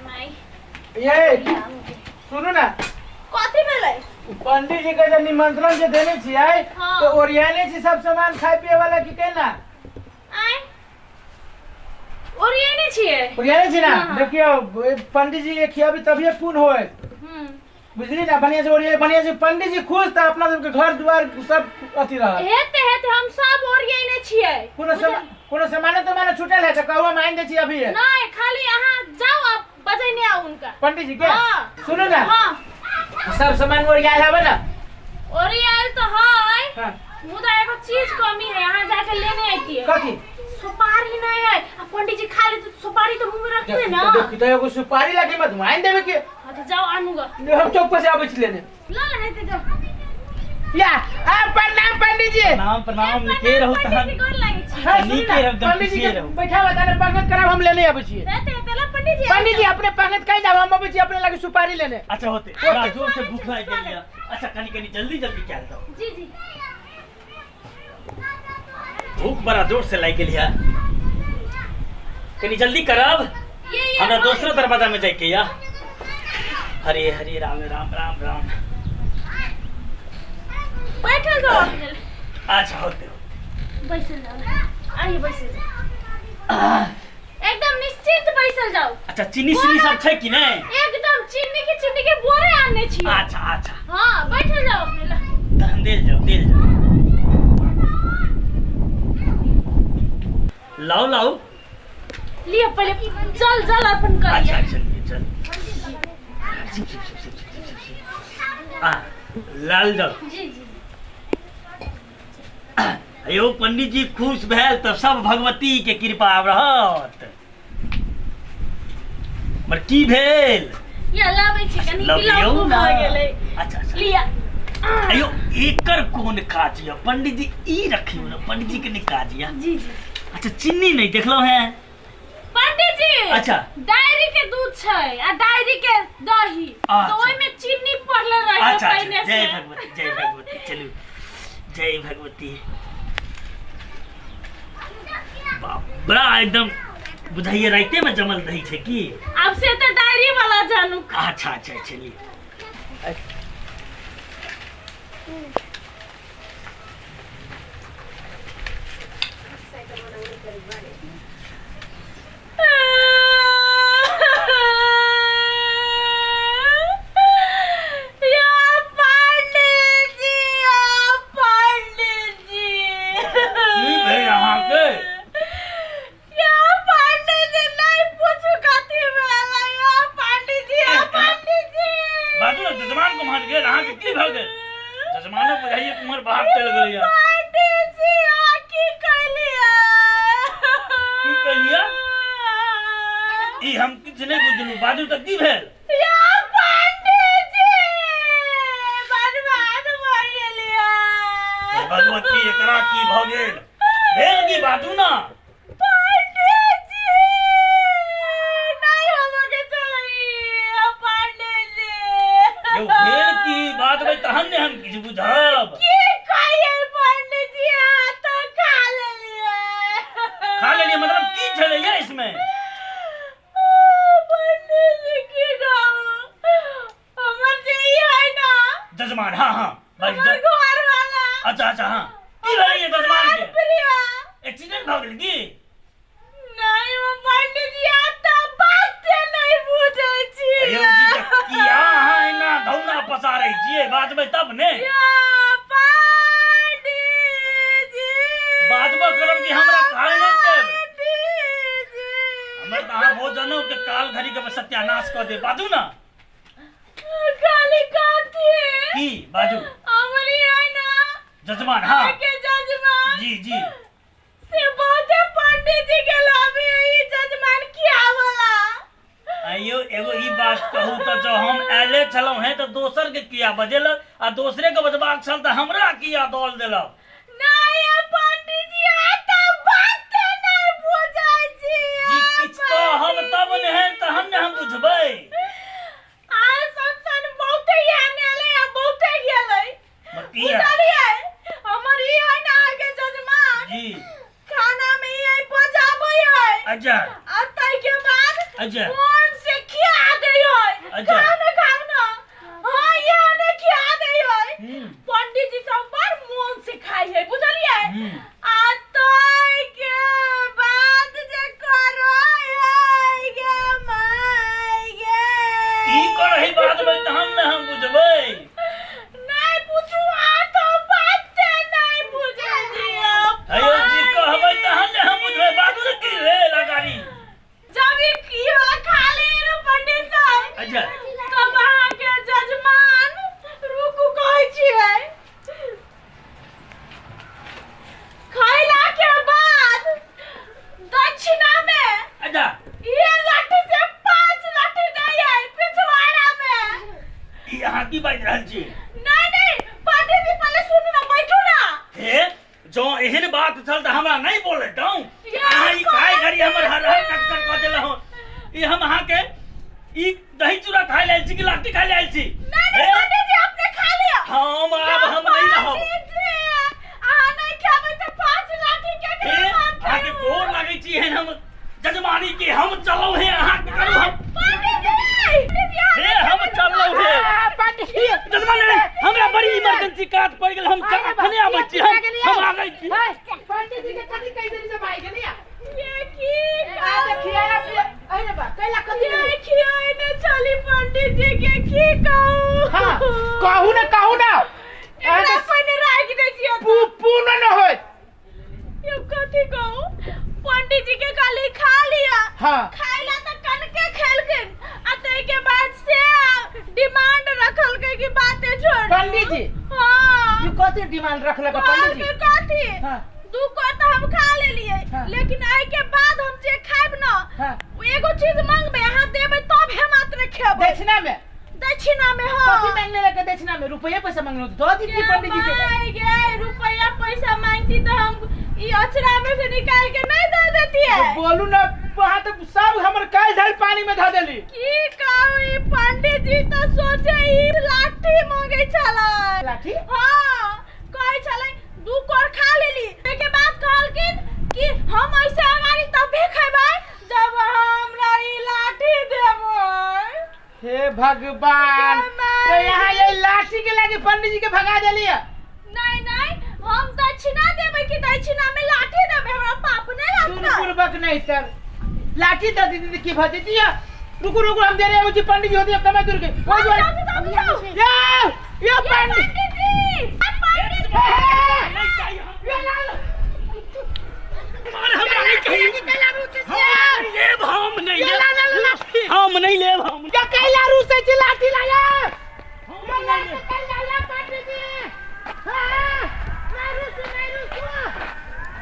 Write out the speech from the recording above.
माई ये सुनू ना। कथी भेलै? पंडित जी के जे निमंत्रण जे देने छियै हाँ। तऽ ओरियाने छी सब सामान खाय पिए वाला की केना? आय, ओरियने छियै। ओरियाने छी ना? हाँ। देखियौ, पंडित जी के खियाबी तभिए पुण्य होय। बुझली ना? बढ़िया से ओरिया, बढ़िया से पंडित जी खुश तऽ अपना सबके घर दुआर सब अथी रहत। हेते हेते, हम सब ओरियने छियै। कोनो सामान तो माने छूटल है तऽ कहू, हम आनि दै छी अभी। नहीं, खाली अहाँ जाओ, आप बजेने आओ उनका। पंडित जी के? हाँ। सुनू ना। हाँ। सब सामान ओरियाल हवे ना? ओरियाल तो है। हाँ। मुदा एगो चीज कमी है, अहाँ जाके लेने आती है। कथी? सुपारी नहीं है। आ पंडित जी खा ले तो सुपारी तो मुंह में रखते ना। देखी तो एगो सुपारी लगे मत आनि देबे के। हाँ तो जाओ, आनूगा। हम चौक पर से आबै छी लेने। ला ला, हेते जाओ। या आ, प्रणाम पंडित जी। प्रणाम प्रणाम, नीके रहू पंडित तहन। जी, गोर लागै छी। हाँ, सुनू नीके ना, रहू, एकदम पंडित जी खुशिये के रहू। बैठा बता पंगत कराब, हम लेने आबै छी। हेते हेते, ला पंडित जी। पंडित जी, अपने पंगत कहीं जाब, हम आबै छी अपने लगे सुपारी लेने। अच्छा होते, बड़ा जोर से भूख लागि गेल या। अच्छा, कनी कनी जल्दी जल्दी कयल जाओ। जी जी। भूख बड़ा जोर से लागि गेल या, कनी जल्दी करब। ये हमरा दोसरो दरवाजा में जाइके या। हरे हरे राम राम राम राम। बैठल जाओ अपने। अच्छा होते होते। बैसल जाओ, आइए, बैसल जाओ, एकदम निश्चिंत बैसल जाओ। अच्छा, चीनी सिनी सब छै कि नहि? एकदम चीनी के बोरे आनने छी। अच्छा अच्छा। हाँ, बैठल जाओ अपने ला। तहन देल जाओ, देल जाओ, लाओ लाओ। लिअ, पहिले जल जल अर्पण कर। अच्छा, चलिए चल, शिव शिव शिव शिव शिव शिव शिव। आ लाल जाओ। जी जी। अयो पंडित जी खुश भेल तऽ सब भगवती के कृपा आब रहत। मर की भेल? या, लाबै छी कनी। लबियौ बिलौकू ना। भऽ गेलै। अच्छा अच्छा। लिअ। अयो, एकर कोन काज यऽ पंडित जी? ई रखियौ ने, पंडित जी के नहि काज यऽ। जी जी। अच्छा, चीनी नहि देखलहुँ हैं। पंडित जी। अच्छा। डायरी के दूध छै आ डायरी के दही। अच्छा। तो ओहिमे चीनी पड़ले रहे अच्छा अच्छा। पहिने जय से। भगवती, जय भगवती, चलू, जय भगवती। बाप, बड़ा एकदम बुझाइए राइते में जमल दही छै की? आब से तऽ डायरी वाला जानू। अच्छा अच्छा, चलिए। या पंडित जी, या पंडित जी। की भेल अहाँके? या पंडित जी, नहीं पूछू कथी भेलै। या पंडित जी, या पंडित जी। बाजू ने, जजमान कुम्हर गेल? अहाँके की भऽ गेल? जजमानो बुझाइए कुम्हर बाहर चलि गेलैया। पंडित जी, अहाँ की कैलियै? की कैलियै? ई हम किछु नहि बुझलहुँ, बाजू तऽ की भेल? या पंडित जी, बर्बाद भऽ गेलियै। हे भगवती, एकरा की भऽ गेल? भेल की, बाजू ना। पंडित जी, नहीं होबके चलैया पंडित जी। यौ, भेल की, बाजबै तहन ने हम किछु बुझब। की कहियै पंडित जी, अहाँ तऽ खा लेलियै। खा लेलियै मतलब की छलैया इसमे? पंडित जी, की कहू, हमर जे ई है ना जजमान, हाँ हाँ, भाई। हमर घर वाला। अच्छा अच्छा, हाँ, की भेलैया जजमान के? प्रिया। एक्सीडेंट भऽ गेल की? नहीं वो पंडित जी, अहाँ तऽ बाते नहीं बुझै छी। यौ जी, तऽ किया अहाँ एना धौना पसारै छियै? बाजबै तब ने। या पंडित जी। बाजबो करब कि हमरा खाय नहि देब? पंडित जी। हमर तऽ अहाँ भोजनो के काल घड़ी के सत्यानाश कऽ देब। बाजू ना। खाली कथी? की, बाजू। हमर ई है ना जजमान, हाँ। के जजमान। जी जी। से बहुते पंडित जी के लाबे ई जजमान किया वाला। आइयो, एगो ई बात कहू तऽ, जँ हम आयले छलहुँ हेँ तऽ दोसर के किया बजेलक? आ दोसरे के बजबाक छल तऽ हमरा किया दौल देलक? नहीं ये पंडित जी, अहाँ तऽ बाते नहीं बुझै छी। जी, किछु कहब तब ने है, तहन ने हम बुझबै। आ सन बहुते एहन एलै आ बहुते गेलै। किया? बुझलियै, हमर ई है ना अहाँके जजमान जी। खाना में ई है बजाबै है। अच्छा। आ ताहिके बाद अच्छा। मोन से खिया दे है। अच्छा। खाओ ना, खाओ ना। हाँ, यहाँ ने खिया दे है। हम्म। पंडित जी सब बड़ मोन से खाई है, बुझलिए? हम्म। आ तोय के बाद जे करो है गे माय गे। ई करही बाद में तहन ने हम बुझबै। नहीं पूछू आ तो बाते नहीं बुझे दिया। अयो जी कहबै तहन ने हम बुझबै, बाद में की भेल अगाड़ी? जब ई की वाला खा ले रे पंडित साहब। अच्छा। तब अहाँके जजमान रुकू कहै छियै। खैला के बाद दक्षिणा में अच्छा। ये लाठी से 5 लाठी दै है पिछवाड़ा में। ई अहाँ की बाजि रहल छी? नहीं नहीं पंडित जी, पहले सुनू ना, बैठू ना। हे, जँ एहन बात छल तऽ हमरा नहि बोले दौं। या, अहाँ ई खाय घड़ी हमर हर हर कट कट कऽ देलहुँ। ई हम अहाँके ई दही चूड़ा खाय लेल छी कि लाठी खाय लेल छी? नहीं नहीं हे, पंडित जी, अपने खा लिअ। हम आब हम नहि रहब। पंडित जी, अहाँ नहि खेबै तऽ 5 लाठी के हे, अहाँके गोर लागै छी एहन हम जजमानी के हम चलौ हे, अहाँ करू हम। पंडित जी, पंडित जी, अहाँ हे, हम चलौ हे। पंडित जी, जजमानी रे, हमरा बड़ी इमरजेंसी काज पड़ि गेल, हम अखने आबै छी, हम आबै छी। पंडित जी के कथी कहि देली जे भागि गेलियै? ये की आ देखिए ना, अरे बा कैला कथी ये भेलै? खियाए ने चली पंडित जी के की कहू? हाँ, कहू ना, कहू ना। एकरा पहिने राखि दै छियै। पू पू न न होय। यौ कथी कहू, पंडित जी के कहली खा लिया। हाँ। खाइला तऽ कनके खेलखिन आ ताहि के बाद से डिमांड रखलकै कि बाते छोड़। पंडित जी? हाँ। ई कथी डिमांड रखलक पंडित जी? कहलकै कथी? हाँ। 2 कोर तऽ हम खा लेलियै। हाँ। लेकिन एहि के बाद हम जे खाइब न, हाँ। ओ एगो चीज मांगबै, अहाँ देबै तब हम मात्र खेबै। दक्षिणा में? दक्षिणा में, हाँ। कथी मांगने लगे दक्षिणा में? रुपया पैसा मांगने लगे। दऽ दी पंडित जी के। माय गे, रुपया पैसा मांगती तो हम ई अचरा में से निकाल के नहीं दे देतियै। तो बोलू ना, वहाँ तो सब हमर काल झाल पानी में धऽ देली। की कहू, ई पंडित जी तो सोचे ई लाठी मांगे छलै। लाठी? हाँ, कहै छलै 2 कोर खा लेली, ताहिके बाद कहलखिन कि हम ऐसे अगाड़ी तबे खेबै जब हमरा ई लाठी देबै। हे भगवान, तो यहाँ ये लाठी के लागी पंडित जी के भगा देली है। नहीं नहीं, हम दक्षिणा देबै कि दक्षिणा में लाठी देबै, हमरा पाप नहीं लगतै। पूर्वक नहीं सर, लाठी दे दीदी की भजे दिया। रुको रुको, हम दे रहे हैं जी, पंडित जी होती है कमे दूर के। जाओ, जाओ, जाओ, जाओ। या या पंडित पंडित जी, पंडित जी। नहीं चाहिए हम। ये लाल। हमरा नहीं चाहिए। हम नहीं लेब, हम नहीं लेब। हम नहीं लेब।